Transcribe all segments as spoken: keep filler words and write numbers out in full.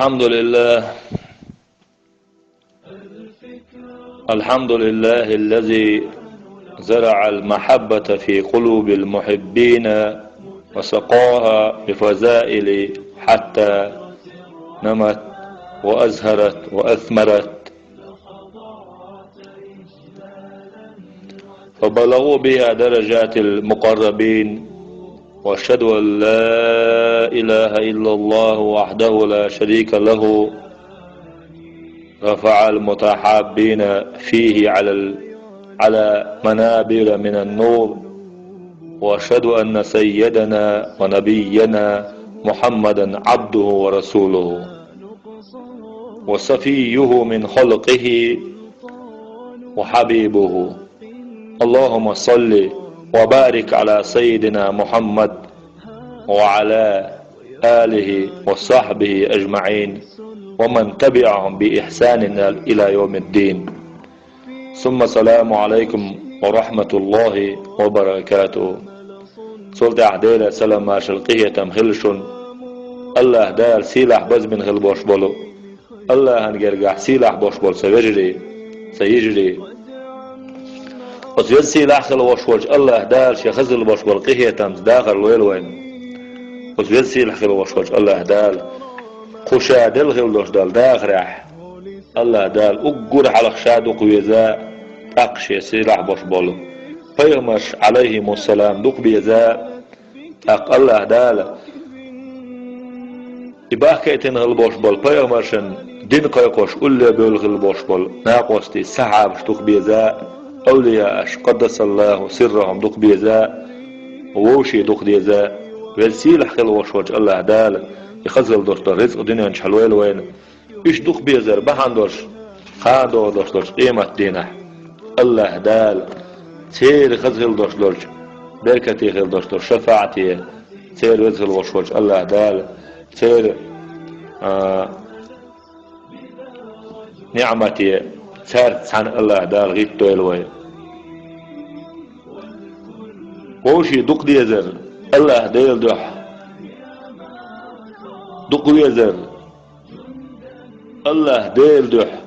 الحمد لله. الحمد لله الذي زرع المحبة في قلوب المحبين وسقاها بفضائل حتى نمت وأزهرت وأثمرت، فبلغوا بها درجات المقربين. وأشهد أن لا إله إلا الله وحده لا شريك له، رفع المتحابين فيه على ال-، على منابر من النور. وأشهد أن سيدنا ونبينا محمدا عبده ورسوله، وصفيه من خلقه وحبيبه. اللهم صل وبارك على سيدنا محمد وعلى آله وصحبه أجمعين ومن تبعهم بإحسان إلى يوم الدين. ثم السلام عليكم ورحمة الله وبركاته. Цул тӀаьхьа Делера салам-маршал, къинхетам хилла шуна, АллахӀ Дала сийлахь, базбина хила болуш болу, АллахӀан гергахь сийлахь болуш болу сан вежарий, сан йижарий. Оцу веза сийлахь хила волуш волчу АллахӀ Дала шен хаза хила болуш болу къинхетамца дахар лойла вайна. Оцу веза сийлахь хила волуш волчу АллахӀ Дала кху ша делла хила долуш долу дахарехь, АллахӀ Дала уггар хьалха ша дукха веза, тӀаккха шен сийлахь болуш болу пайхамарш, Ӏалайхимуссалам, дукха беза, тӀаккха АллахӀ Дала и бахкийтина хила болуш болу пайхамаршан дин кхайкхош улле бевлла хила болуш болу накъостий, сахьабаш дукха беза, авлияаш, къаддасаллахӀу сиррахӀум, дукха беза, вовший дукха деза, веза сийлахь хила волуш волчу АллахӀ Дала и хаза хила долуш долу рицкъ дуьнен чохь лойла вайна. Уьш дукха безар бахьана долуш, кхана догӀуш долчу къематан дийнахь АллахӀ Дала церан хаза хила долуш долчу, беркате хила долуш долчу шафаӀате, церан веза хила волуш волчу АллахӀ Дала церан, а, ниӀмате, цаьрца цхьаьна АллахӀ Дала гӀиттойла вай. Вовший дукха дезар АллахӀ Делан дуьхьа, дукха везар АллахӀ Делан дуьхьа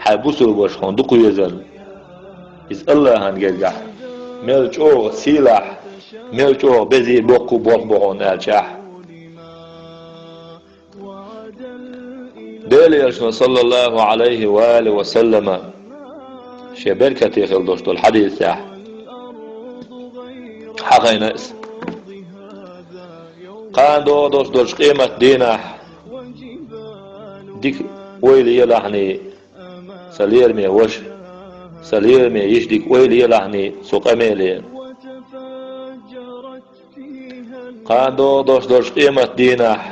хьайн бусулба ваша хьуна дукха везар, иза АллахӀан гергахь мел чӀогӀа сийлахь, мел чӀогӀа безий, боккхий болх бу хьуна аьлча ахь. Делан Элчано, саллаллахӀу Ӏалайхи ва алихи ва саллама, шен беркате хила долуш долу хьадисехь хьахийна иза. Кхана догӀуш долчу къематан дийнахь дика ойла елахьний, сан лераме ваша, сан лераме йиша, дика ойла елахьний цу къамеле. Кхана догӀуш долчу къематан дийнахь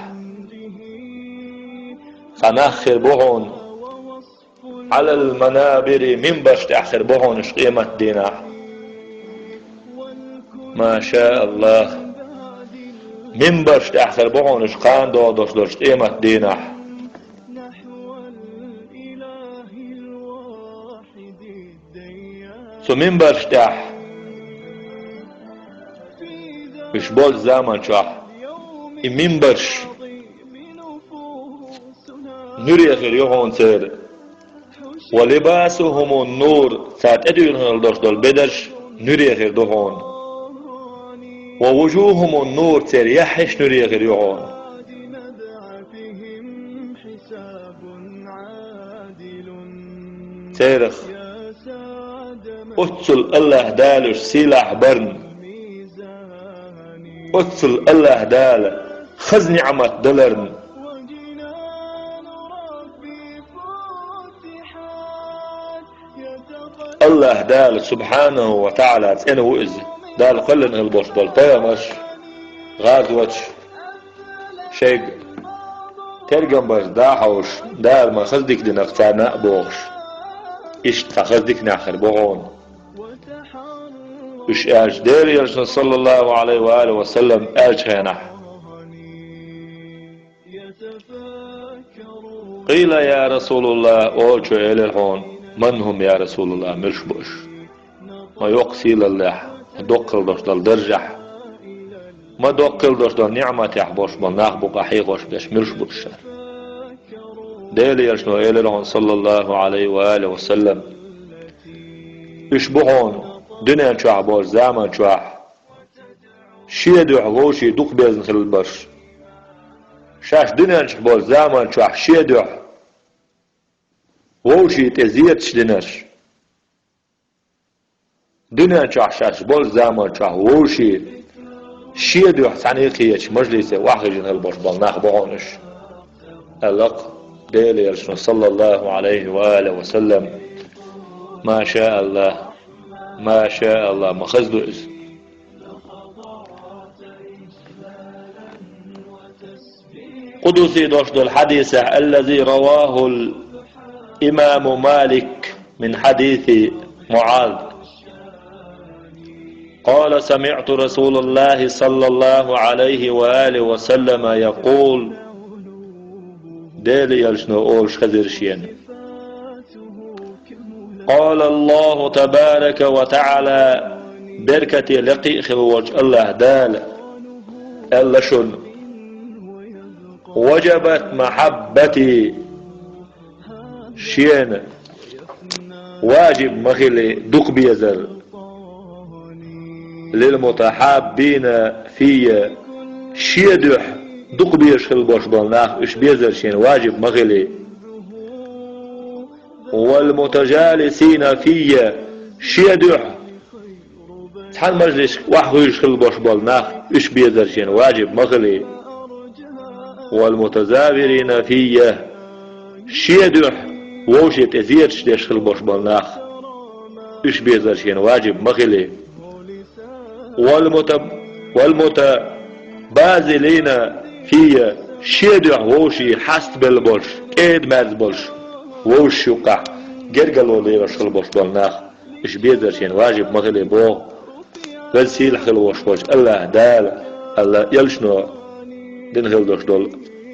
цхьа нах хир бу хьуна, Ӏалал манабири, минбарш тӀехь хир бу хьуна уьш къематан дийнахь. Ма ша АллахӀ. Минбарш тӀехь хир бу хьуна уьш кхана догӀуш долчу къематан дийнахь. Цу минбарш тӀехь уьш болчу заман чохь и минбарш нуьре хир ю хьуна церан. Ва либасухумун нур, цара тӀедуьйхина долуш долу бедарш нуьре хир ду хьуна. Ва вужухумун нур, церан яххьаш нуьре хир ю хьуна. Церах оццул АллахӀ Дала уьш сийлахь барна, оццул АллахӀ Дала хаза ниӀмат даларна. АллахӀ Дала, субхьанаху ва таӀала, цӀена ву иза. Дала кхоьллина хила болуш долу пайхамарш, гӀазоташ, шайга тергам барш дӀахьовш, Дала ма хаза дика динарг царна а бохуш. Иштта цхьа хаза дика нах хир бу хьуна. Уьш аьлча, Делан Элчано, саллаллахӀу Ӏалайхи ва алихи ва саллам, аьллачу хенахь: «Къийла, я РасулаллахӀ», олучо элира хьуна: «Ман хӀум, я РасулаллахӀ, муьлш бу уьш?» Ма йоккха сийлаллехь, ма доккхал долуш долу даржехь, ма доккхал долуш долу ниӀматехь болуш болу нах бу-кх хьехош берш, муьлш бу уьш аьлла. Делан Элчано элира хьуна, саллаллаху Ӏалайхи ва алихи ва саллам: уьш бу хьуна дуьнен чохь болчу заман чохь шен дуьхьа вовшийн дукха безна хилла барш. Шаьш дуьнен чохь болчу заман чохь шен дуьхьа вовшийн тӀе зераташ динарш. Дуьнен чохь шаьш болчу заман чохь вовшийн шен дуьхьа цхьаьна кхечу мажлисе охьахевшина хилла болуш болу нах бу хьуна уьш, аьлла-кх Делан Элчано, саллаллаху Ӏалайхи ва алихи ва саллам. Ма ша Аллах, ма ша Аллах, ма хаза ду иза. Къудси долуш долу хьадисехь, الذي رواه الإمام مالك من حديث معاذ قال: سمعت رسول الله صلى الله عليه وآله وسلم يقول, Делан Элчано олуш хезира шена: قال الله تبارك وتعالى, беркате лекха а хилла волчу Аллах Дала аьлла шуна: وجبت محبتي, шена важиб ма хили дукха безар, للمتحابين في, шен дуьхьа дукха безаш хилла болуш болу нах, уьш безар шена важиб ма хили. والمتجالسين في, шен дуьхьа цхьана мажлисехь охьахевшина хилла болуш болу нах, уьш безар шена важиб ма хили. والمتزاورين في, шен дуьхьа вовшийн тӀе зераташ деш хилла болуш болу нах, уьш безар шена важиб ма хили. والمت-, والمتباذلين في, шен дуьхьа вовшийн хьастабелла болуш, кӀеда-мерза болуш, вовшашна юккъехь гергарло лелош хилла болуш болу нах, уьш безар шена важиб ма хили боху Веза-Сийлахь хилла волуш волчу Аллах Дала, Аллах Элчано дина хилла долуш долу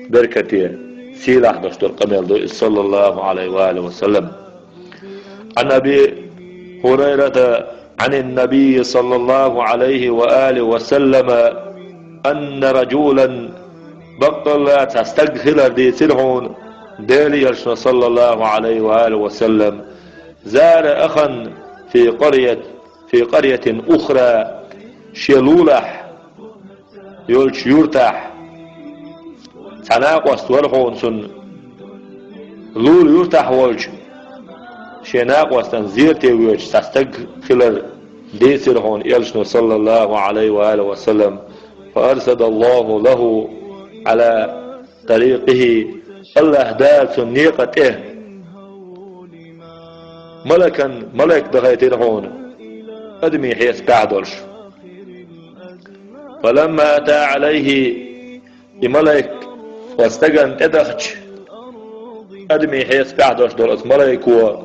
беркате, сийлахь долуш долу къамел ду иза, саллаллаху Ӏалайхи ва алихи ва саллам. عن أبي هريرة عن النبي صلى الله عليه وآله وسلم أن رجلا, баккъалла цхьа стаг хилар дийцира хьуна Делан Элчано, саллаллаху Ӏалайхи ва алихи ва саллам, زار أخا في قرية, في قرية أخرى, шен лулахь йолчу юьртахь цхьа накъост вара хьуна цунна. Лула юьртахь волчу шен накъостан зерате воьдуш цхьа стаг хилар дийцира хьуна Элчано, саллаллаху Ӏалайхи ва алихи ва саллам. فأرصد الله له على طريقه, Аллах Дала цунна некъа тӀе малакан, малайк дахийтира хьуна, адамийн хьесапехь долуш. فلما أتى عليه, и малайк оцу стагана тӀедахча, адамийн хьесапехь долуш долу оцу малайко,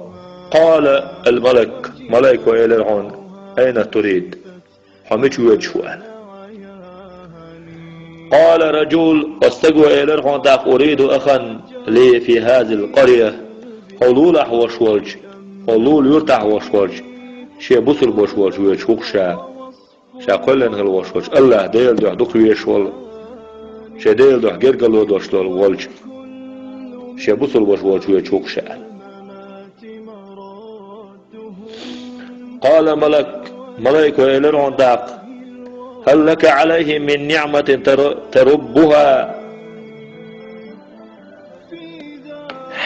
قال الملك, малайко элира хьуна: أين تريد? Хьо мича воьдуш ву аьлла. قال الرجل, оцу стаго элира хьуна тӀаккха: أريد أخا لي في هذه القرية. Хьо лулахь волуш волчу, хьо лула юьртахь волуш волчу шен бусалба ваша волчу воьдуш ву-кх ша. Ша кхоьллина хилла волуш волчу Аллах Делан дуьхьа дукха везаш волу, шен Делан дуьхьа гергарло долуш долу волчу шен бусалба ваша волчу воьдуш ву-кх ша. قال الملك, малайко элира хьуна тӀаккха: هل لك عليه من نعمة تر-, تربها؟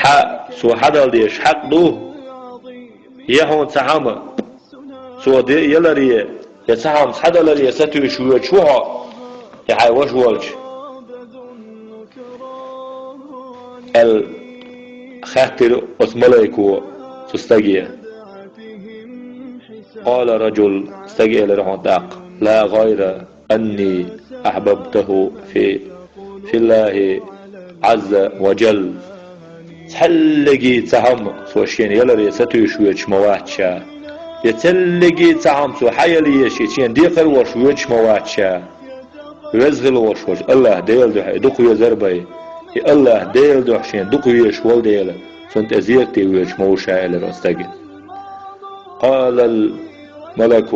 Хьан, цо хьадала дезаш хьакъ ду? Я хьуна цхьа хӀума цо де-, яларе, я цхьа хӀума схьадаларе сатуьйсуш воьдуш ву хьо, я хьайн ваша волчу? Аьлла, хаьттира оцу малайко цу стаге. قال الرجل, стага элира хьуна тӀаккха: لا غير أني أحببته في، في الله عز وجل. Цхьаллиге цхьа хӀума цо шена яларе сатуьйсуш воьдуш ма вац ша. Я цхьаллиге цхьа хӀума цо хьаяла езаш, и шена декхар а волуш воьдуш ма вац ша. Веза хилла волуш волчу Аллах Делан дуьхьа и дукха везар а бен, и Аллах Делан дуьхьа шена дукха везаш волу дела, цунна тӀе зерате воьдуш ма ву ша, элира оцу стага. قال الملك,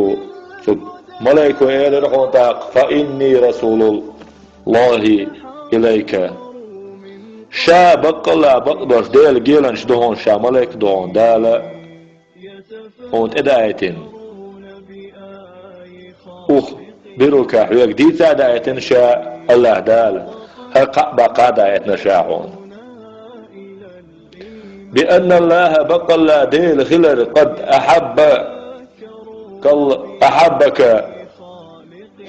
цу малайко элира хьуна тӀаккха: فإني رسول الله إليك. Ша баккъалла бакъдолуш Делан геланча ду хьуна ша, малайк ду хьуна Дала хьуна тӀедаийтина. أخبرك, хьоьга дийца а даийтина ша АллахӀ Дала, хӀара кхаъ баккха а даийтина ша хьуна. بأن الله, баккъалла Дела хилар, قد أحب, أحبك,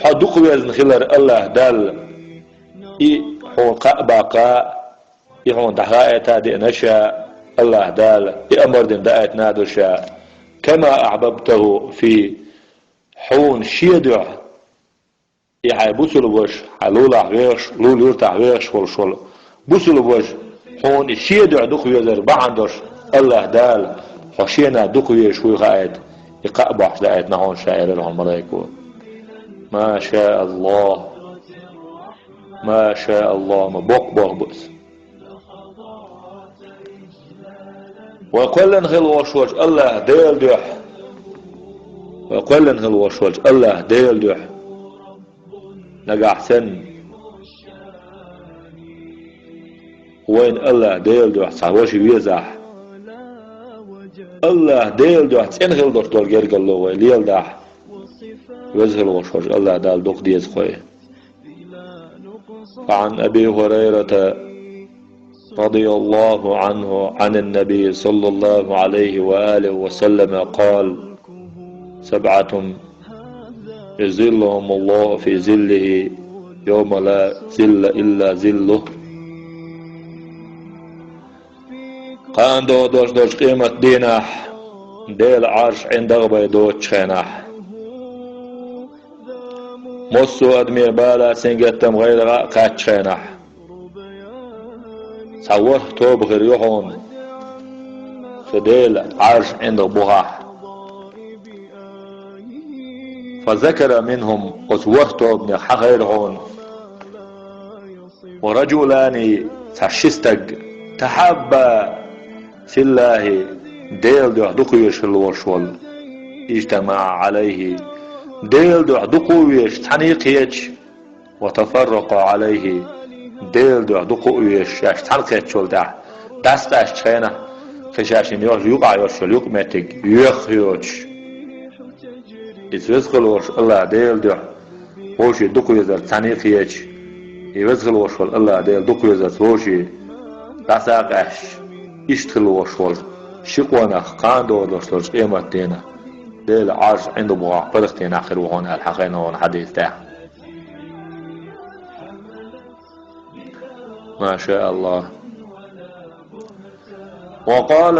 хьо дукха везна хилар АллахӀ Дала, и хьуна кхаъ баккха, и хьуна дӀахаийта а деана ша АллахӀ Дала, и амар дина даийтина а ду ша, كما أحببته في, хьуна шен дуьхьа, и хьайн бусулба ваша, хьайн лулахь вехаш, лула юртахь вехаш волуш волу бусулба ваша, хьуна и шен дуьхьа дукха везар бахьана долуш, АллахӀ Дала хьо шена дукха везаш вуй хаийта, и кхаъ бохьуш даийтина хьуна ша, элира хьуна малайко. ما شاء الله, ما شاء الله, ма боккха болх бу иза. Вай кхоьллина хила волуш волчу АллахӀ Делан дуьхьа, вай кхоьллина хила волуш волчу АллахӀ Делан дуьхьа, нагахь санна вайна АллахӀ Делан дуьхьа цхьа ваша везахь, АллахӀ Делан дуьхьа цӀена хила долуш долу гергарло вай леладахь, Веза хила волуш волчу АллахӀ Дала дукха деза кхой. فعن أبي هريرة رضي الله عنه عن النبي صلى الله عليه وآله وسلم قال: سبعة يظلهم الله في ظله يوم لا ظل إلا ظله. Кхана догӀу долуш долчу къематан дийнахь Делан Ӏарш ӀиндагӀ бен доцучу хенахь, массо а адаме бала, сингаттам, гӀайракх а кхаьччу хенахь, цхьа ворхӀ тоба хир ю хьуна, цу Делан Ӏарш ӀиндагӀ бухахь. فذكر منهم, оцу ворхӀ тобанех хьахийра хьуна. ورجلان, цхьа ши стаг, تحابا في الله, Делан дуьхьа дукха везаш хилла волуш волу. اجتمعا عليه, Делан дуьхьа дукха а везаш цхьаьна кхечу. وتفرقا عليه, Делан дуьхьа дукха а везаш шаьш цхьаьна кхеттачул тӀаьхьа, дӀасакъаьстачу хенахь, кхин шаьш йина йолуш юкъахь йолуш йолу юкъаметтиг йоьхна йоцуш. Иза веза хила волуш АллахӀ Делан дуьхьа вовшийн дукха везарца цхьаьна кхечу, и веза хила волуш волу АллахӀ Дела дукха везарца вовшийн дӀасакъаьсташ, иштта хила волуш волу ши къонах кхана догӀу долуш долчу къематан дийнахь Делан Ӏарш ӀиндагӀ бухахь паргӀатдийнахь хир ву хьуна аьлла хьахийна хьуна хьадис тӀехь. ما شاء الله. وقال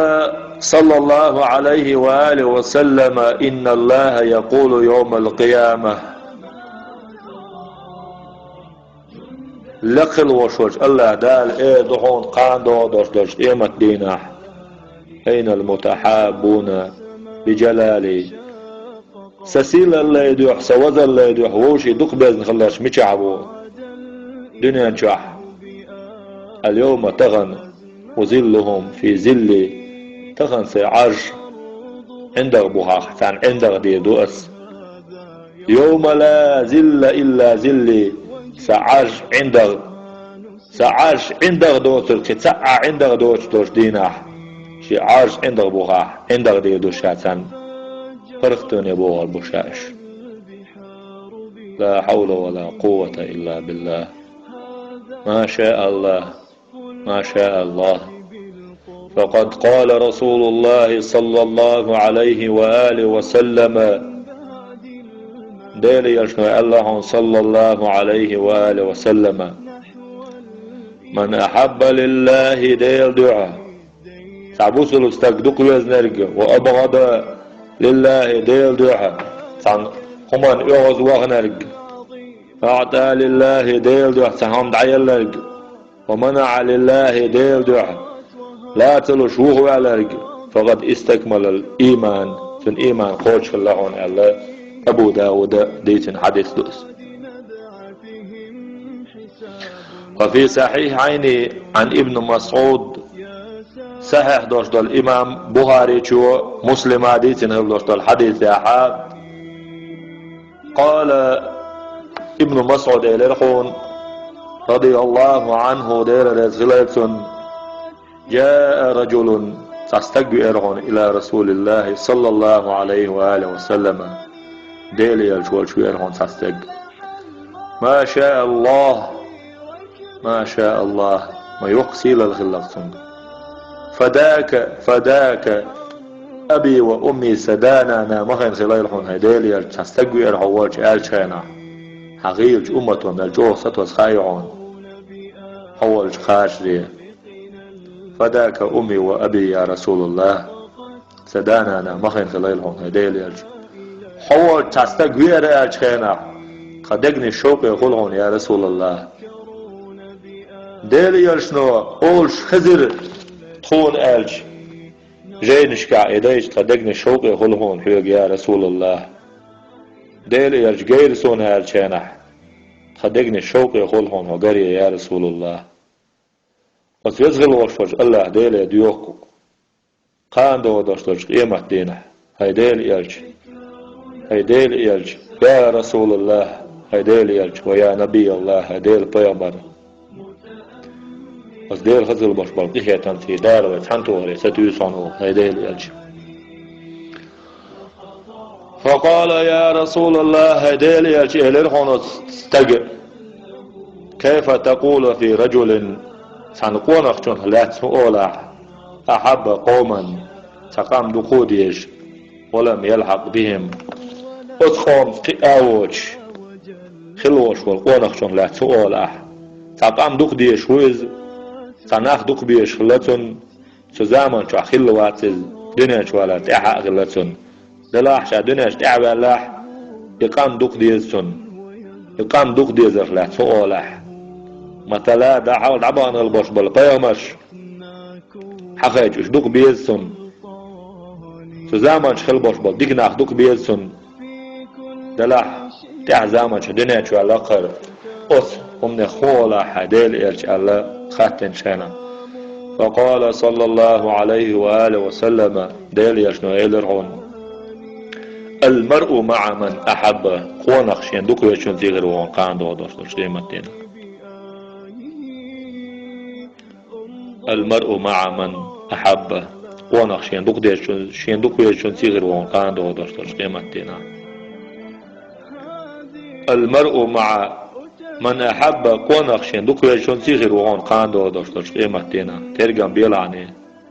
صلى الله عليه وآله وسلم: إن الله يقول يوم القيامة. Лекха хила волуш волчу АллахӀ Дала эр ду хьуна кхана догӀу долуш долчу къематан дийнахь: أين المتحابون بجلالي؟ Сан сийлаллин дуьхьа, сан вазаллин дуьхьа вовшийн дукха безна хилларш мичахь бу дуьнен чохь? اليوم, тахана, أظلهم في ظلي, тахана сайн Ӏарш ӀиндагӀ бухахь, царна ӀиндагӀ дийр ду ас. يوم لا ظل إلا ظلي, сан Ӏарш ӀиндагӀ, сан Ӏарш ӀиндагӀ доцург кхин цхьа а ӀиндагӀ доцуш долчу дийнахь, шен Ӏарш ӀиндагӀ бухахь, ӀиндагӀ дийр ду ша царна. ПаргӀатдийне богӀур бу ша уьш. لا حول ولا قوة إلا بالله. ما شاء الله. ما شاء الله. فقد قال رسول الله صلى الله عليه وآله وسلم. Делан Элчано аьлла хьуна, صلى الله عليه وآله وسلم: من أحب لله, Делан дуьхьа, цхьа бусулба стаг дукха везнарг, وأبغض لله, Делан дуьхьа, цхьана хӀуманна оьгӀаз вахнарг, وأعطى لله, Делан дуьхьа цхьа хӀума дӀаелларг, ومنع لله, Делан дуьхьа ла ца луш вухаваьлларг, فقد استكمل الإيمان, цуьнан ийман кхочушхилла хьуна аьлла, Абу Дауда дийцина хьадис ду иза. وفي الصحيحين عن ابن مسعود, сахьихь долуш долу имам Бухаричо, Муслима дийцина хила долуш долу хьадис тӀехь, قال, Ибн МасӀуда элира хьуна, رضي الله عنه, Дела реза хилийла цунна, جاء رجل, цхьа стаг веара хьуна, إلى رسول الله صلى الله عليه وآله وسلم, Дела Элча волчу веара хьуна цхьа стаг. ما شاء الله, ما شاء الله, ма йоккха сийлалла хилла цуьнга. فداك، فداك أبي وأمي, сан да-нана махана хилийла хьуна, хӀай Дела Элча, цхьа стаг веара хьо волчу аьллачу хенахь. Хьан гӀийлачу уммато мел чӀогӀа сатосу хаьий хьуна, хьо волчу кхачаре. فداك أمي وأبي يا رسول الله. Сан да-нана махана хилийла хьуна, хӀай Дела Элча. Хьо волчу цхьа стаг веара аьллачу хенахь, тхан дегнаш шовкъе хуьлу хьуна, я РасулаллахӀ. Дела Элчано олуш хезира тхуна аьлча, жайнашкахь и дайча, тхан дегнаш шовкъе хуьлу хьуна хьоьга, я РасулаллахӀ. Дела Элча гайра суна аьллачу хенахь, тхан дегнаш шовкъе хуьлу хьуна хьо гаре, я РасулаллахӀ. Оцу веза хилла волуш волчу АллахӀ Деле доьху кхана догӀуш долчу къематдийнахь, хӀай Дела Элча, хӀай Дела Элча, я РасулаллахӀ, хӀай Дела Элча, ва я НабийаллахӀ, хӀай Делан пайхамар. Оцу Дела хазалла болуш болу къинхетамца Дала вай цхьаьнатохаре сатуьйсу хьуна, хӀай Дела Элча. فقال يا رسول الله, хӀай Дела Элча, элира хьуна оцу стага, كيف تقول في رجل, цхьана къонахчунах лаьцна хӀун олахь, أحب قوما, цхьа къам дукха а дезаш, ولم يلحق بهم, оцу къомца кхиа а воцуш, хилла волуш волу къонахчунах лаьцна хӀун олахь. Цхьа къам дукха дезаш ву иза, цхьа нах дукха безаш хилла цунна, цу заманчохь хилла вац иза, дуьнен чу валар тӀаьхьа а хилла цунна. Делахь ша дуьнен чу тӀаьхьа ваьллахь, и къам дукха деза цунна. И къам дукха дезарх лаьцна хӀун олахь. Масала, дӀахьал дӀабахана хилла болуш болу пайхамарш, хьахайча уьш дукха беза цунна. Цу заманчохь хилла болуш болу дика нах дукха беза цунна. Делахь, тӀаьхьа заманчохь дуьнен чу ваьлла кхара, оцу хӀуманех хӀун олахь, хӀай Дела Элча, аьлла, хаьттинчу хенахь. فقال صلى الله عليه وآله وسلم, Дела Элчано элира хьуна: المرء مع من أحب, къонах шен дукхавезачунца хир ву хьуна кхана догӀуш долчу къематдийнахь. المرء مع من أحب, къонах шен дукхавезачун-, шен дукхавезачунца хир ву хьуна кхана догӀуш долчу къематдийнахь. المرء مع من أحب, къонах шен дукхавезачунца хир ву хьуна кхана догӀуш долчу къематдийнахь. Тергам белахь,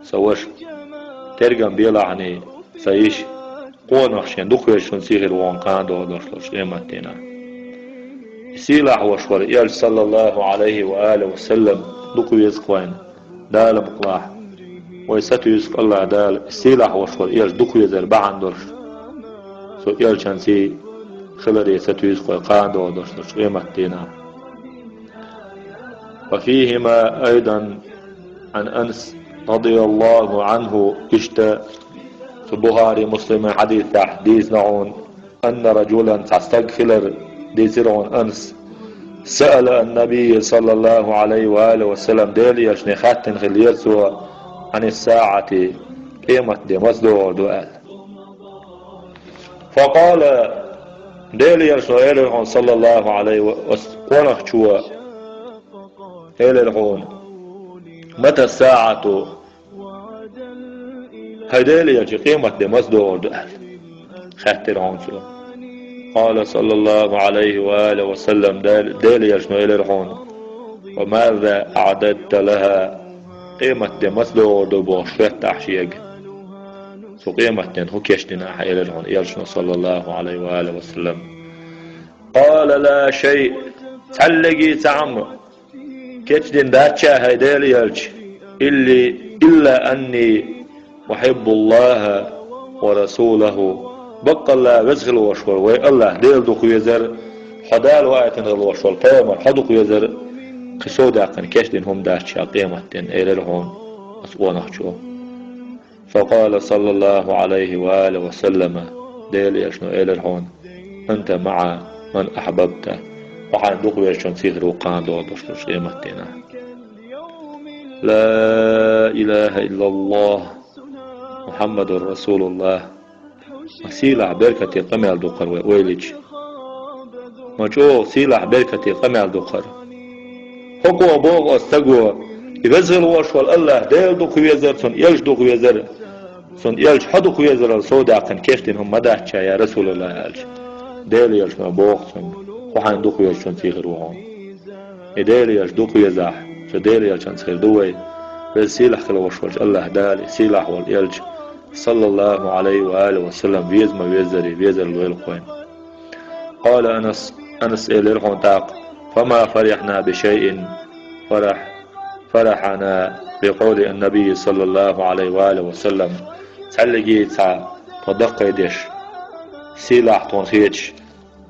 сан ваша, тергам белахь, сан йиша, къонах шен дукхавезачунца хир ву хьуна кхана догӀуш долчу къематдийнахь. Сийлахь волуш волу Элча, саллаллаху Ӏалайхи ва алихи ва саллам, дукха веза-кх вайна, Дала мукъалахь. Вай сатуьйсу-кх АллахӀ Дала, сийлахь волуш волу Элча дукха везар бахьана долуш, цу Элчанций хиларе сатуьйсу-кх вай кхана догӀуш долчу къематдийнахь. وفيهما أيضا عن أنس رضي الله عنه, иштта цу Бухари, Муслиман хьадисехь дийцина хьуна, أن رجلا, цхьа стаг хилар дийцира хьуна Анас, سأل النبي صلى الله عليه وآله وسلم, Делан Элчане хаьттина хиллера цо, عن الساعة, къематде маца догӀур ду аьлла. فقال, Делан Элчано элира хьуна, саллаллаху Ӏалайхи ва, оцу къонахчо элира хьуна: متى الساعة؟ ХӀай Делан Элча, къематде маца догӀур ду аьлла, хаьттира хьуна цо. قال صلى الله عليه وآله وسلم, Дел-, Делан Элчано элира хьуна: وماذا أعددت لها؟ Къематде маца догӀур ду бохуш хоьтту ахь шега. Цу къематден хӀун кечдина ахь, элира хьуна Элчано, саллаллаху Ӏалайхи ва алихи ва саллам. قال: لا شيء, цхьаллиги цхьа хӀума кечдина дац ахь, хӀай Делан Элча, илли, إلا أني أحب الله ورسوله, баккъалла веза хила волуш волу вай АллахӀ Дела дукха везар, хьо Дала ваийтина хила волуш волу пайхамар хьо дукха везар, кхин сов даьккхина кечдина хӀума дац ахь къематден, элира хьуна оцу къонахчо. فقال صلى الله عليه وآله وسلم, Делан Элчано элира хьуна: أنت مع من أحببت, хьо хьайна дукха везачунций хир ву кхана догӀуш долчу къематдийнахь. لا إله إلا الله محمد رسول الله. Ма сийлахь, беркате къамел ду-кх хӀара вай ойла йича. Ма чӀогӀа сийлахь, беркате къамел ду-кх хӀара. ХӀокхо боху оцу стаго, и веза хила волуш волу АллахӀ Дела дукха везара, цунна элча дукха везара, цунна элча хьо дукха везарал совдаьккхина кечдина хӀума ма дац ша, я РасулаллахӀ, аьлча. Делан элчано боху цунна: «Хьо хьайна дукха везачунца хир ву хьуна». И Делан элча дукха везахь, цу Делан элчанца хир ду вай. Веза сийлахь хила волуш волчу АллахӀ Дала, и сийлахь волу элча, саллаллаху Ӏалайхи ва алихи ва саллам, веза ма веззара, везар лойла кхойна. Къала Анас, Анас элира хьуна тӀаккха: «Фама фарихна би шайин фарах-, фарахана би къовли ан-набий саллаллаху Ӏалайхи ва алихи ва саллам». Цхьаьллиге цхьа тхо даккхайдеш, сийлахь тхуна хеташ,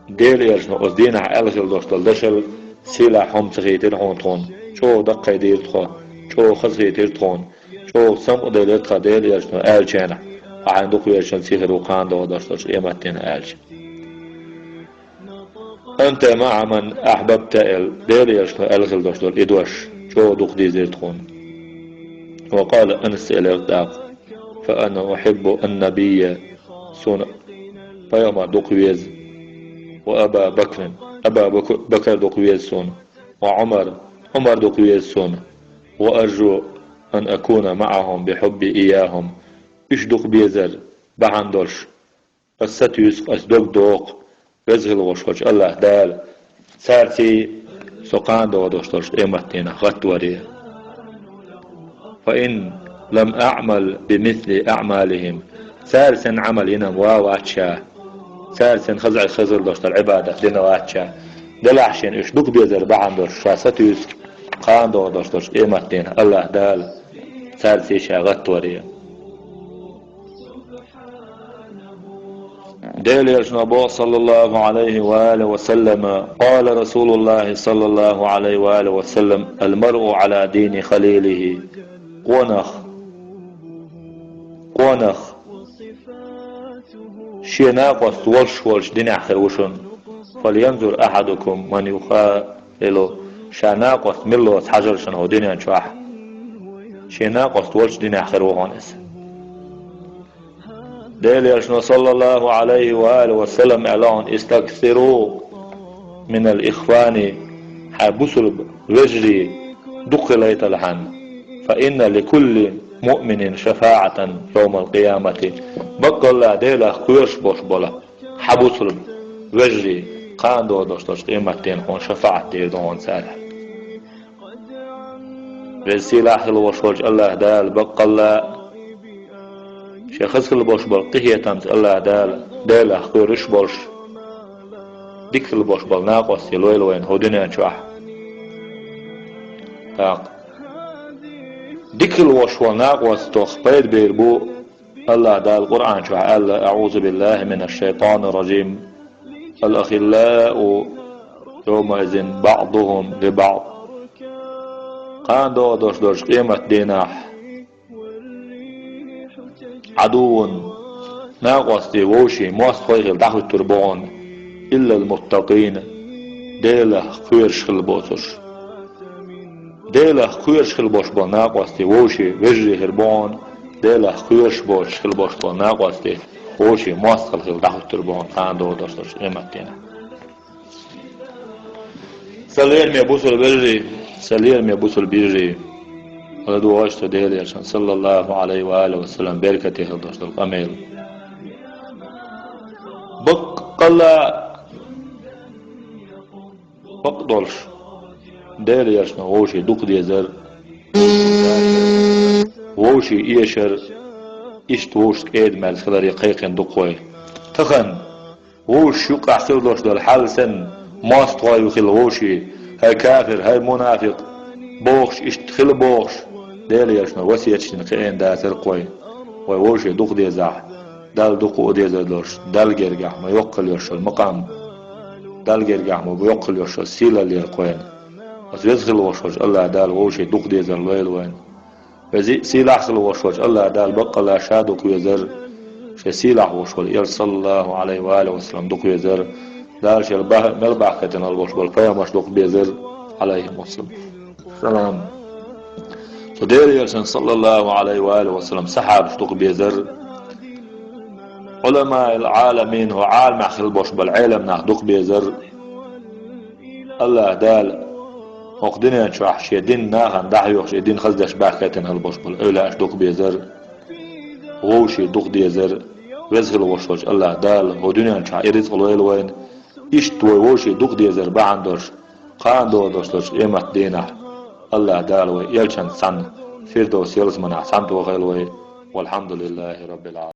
Делан элчано оцу дийнахь аьлла хила долуш долу дашал сийлахь хӀума ца хийтира хьуна тхуна. ЧӀогӀа даккхайдийра тхо, чӀогӀа хазахийтира тхуна, чӀогӀа самукъаделира тхан Делан элчано аьллачу хенахь, хьо хьайна дукха везачунца хир ву кхана догӀу долуш долчу къематдийнахь аьлча. «Анта маӀа ман ахьбабта», аьлла, Делан элчано аьлла хила долуш долу и дош чӀогӀа дукха дийзира тхуна. Ва къала Анас элира тӀаккха: «Фа ана ухьиббу ан-набийя», суна пайхамар дукха веза, «ва Аба Бакрин», Аба Бак-, Бакар дукха веза суна, «ва Ӏумар», Ӏумар дукха веза суна, «ва аржу ан акуна маӀахум би хьубби ийяхум», уьш дукха безар бахьана долуш, ас сатуьйсу, ас дог доху, веза хила волуш волчу АллахӀ Дала, цаьрций со кхана догӀу долуш долчу къематдийнахь гӀаттаваре. «Фа ин лам аӀмал би мисли аӀмалихим», цара сан Ӏамал йина ма вац ша, цара сан хаза хазар долуш долу Ӏибадат дина вац ша, делахь шена уьш дукха безар бахьана долуш ша сатуьйсу, кхана догӀу долуш долчу къематдийнахь АллахӀ Дала, цаьрций ша гӀаттаваре. Делан элчано боху, саллаллаху Ӏалайхи ва алихи ва саллама, къала Расулуллахи саллаллаху Ӏалайхи ва алихи ва саллам: «Ал-маръу Ӏала дини халилихи». Къонах, къонах шен накъост волуш волчу динехь хир ву шуна. «Фалянзур ахьадукум ман юха-, хилу, ша накъост мила лоцу хьажар шуна хӀокху дуьнен чохь. Шен накъост волчу динехь хир ву хьуна иза». Делан элчано, саллаллаху Ӏалайхи ва алихи ва саллам, аьлла хьуна: «Истаксиру минал ихвани», хьайн бусулба вежарий дукха хилайталахьан. «Фа инна ликулли муъминин шафаӀатан йовмал къиямати». Баккъалла Делах кхоьруш болуш болу хьан бусулба вежарий, кхана догӀу долуш долчу къематдийнахь хьуна шафаӀат дийр ду хьуна цара. Веза сийлахь хила волуш волчу АллахӀ Дала баккъалла шен хаза хила болуш болу къинхетамца АллахӀ Дала, Делах кхоьруш болуш, дика хила болуш болу накъостий лойла вайна хӀокху дуьнен чохь. ТӀаккха дика хила волуш волу накъостах пайда бийр бу, АллахӀ Дала Къуръан чохь аьлла: «АӀузу биллахи минаш шайтанир ражим. Ал-ахиллау йовмаизин баӀдухум ли баӀд». Кхана догӀу долуш долчу къематдийнахь Ӏадувун, накъостий вовшийн мостагӀий хила дӀахӀуьттур бу хьуна, иллал муттакъийна, Делах кхоьруш хила боцурш. Делах кхоьруш хила болуш болу накъостий вовшийн вежарий хир бу хьуна, Делах кхоьруш боцуш хила болуш болу накъостий вовшийн мостагӀалла хила дӀахӀуьттур бу хьуна кхана догӀу долуш долчу къематдийнахь. Сан лераме бусулба вежарий, сан лераме бусулба йижарий, ладогӀа аша цу Делан элчанна, саллаллаху Ӏалайхи ва алихи ва саллам, беркате хила долуш долу къамел. Баккъалла бакъ долуш, Делан элчано вовшийн дукха дезар, вовшийн эшар, иштта вовшашка эда-мерза хиларе кхайкхина ду-кх вай. Тахана вовшашна юккъехь хила долуш долу хьал санна, мостагӀий хила вовшийн, хӀай кафир, хӀай мунафикъ, бохуш, иштта хила бохуш, Делан элчано васияташ дина кхиийна дацара-кх вай. Вай вовшийн дукха дезахь, Далла дукха а дезар долуш, Далла гергахь ма йоккха хила йолуш йолу макъам, Далла гергахь ма йоккха хила йолуш йолу сийлалла яра-кх вайна. Оцу веза хила волуш волчу АллахӀ Дала вовшийн дукха дезар лойла вайна. Веза, сийлахь хила волуш волчу АллахӀ Дала баккъалла ша дукха везар, шен сийлахь волуш волу элча, саллаллаху Ӏалайхи ва алихи ва саллам, дукха везар, Дала шел баха-, мел бахкийтина волуш болу пайхамарш дукха безар, Ӏалайхиму салам. Цу Делан элчанна, саллаллаху Ӏалайхи ва алихи ва саллам, сахьабаш дукха безар, Ӏуламаил Ӏаламин, хӀокху Ӏаламехь хила болуш болу Ӏелам нах дукха безар, АллахӀ Дала Окху дуьнен чохь шен дин нахана дӀахьоьхуш, и дин хаза деш баьхкийтина хила болуш болу эвлаяаш дукха безар, вовшийн дукха дезар, веза хила волуш волчу АллахӀ Дала хӀокху дуьнен чохь и рицкъ лойла вайна, иштта вай вовшийн дукха дезар бахьана долуш, кхана догӀуш долчу къематан дийнахь АллахӀ Дала вай элчанца цхьаьна Фирдовс ялсаманехь цхьаьна тохийла вай. Валхьамдулиллахи Раббил Ӏаламин.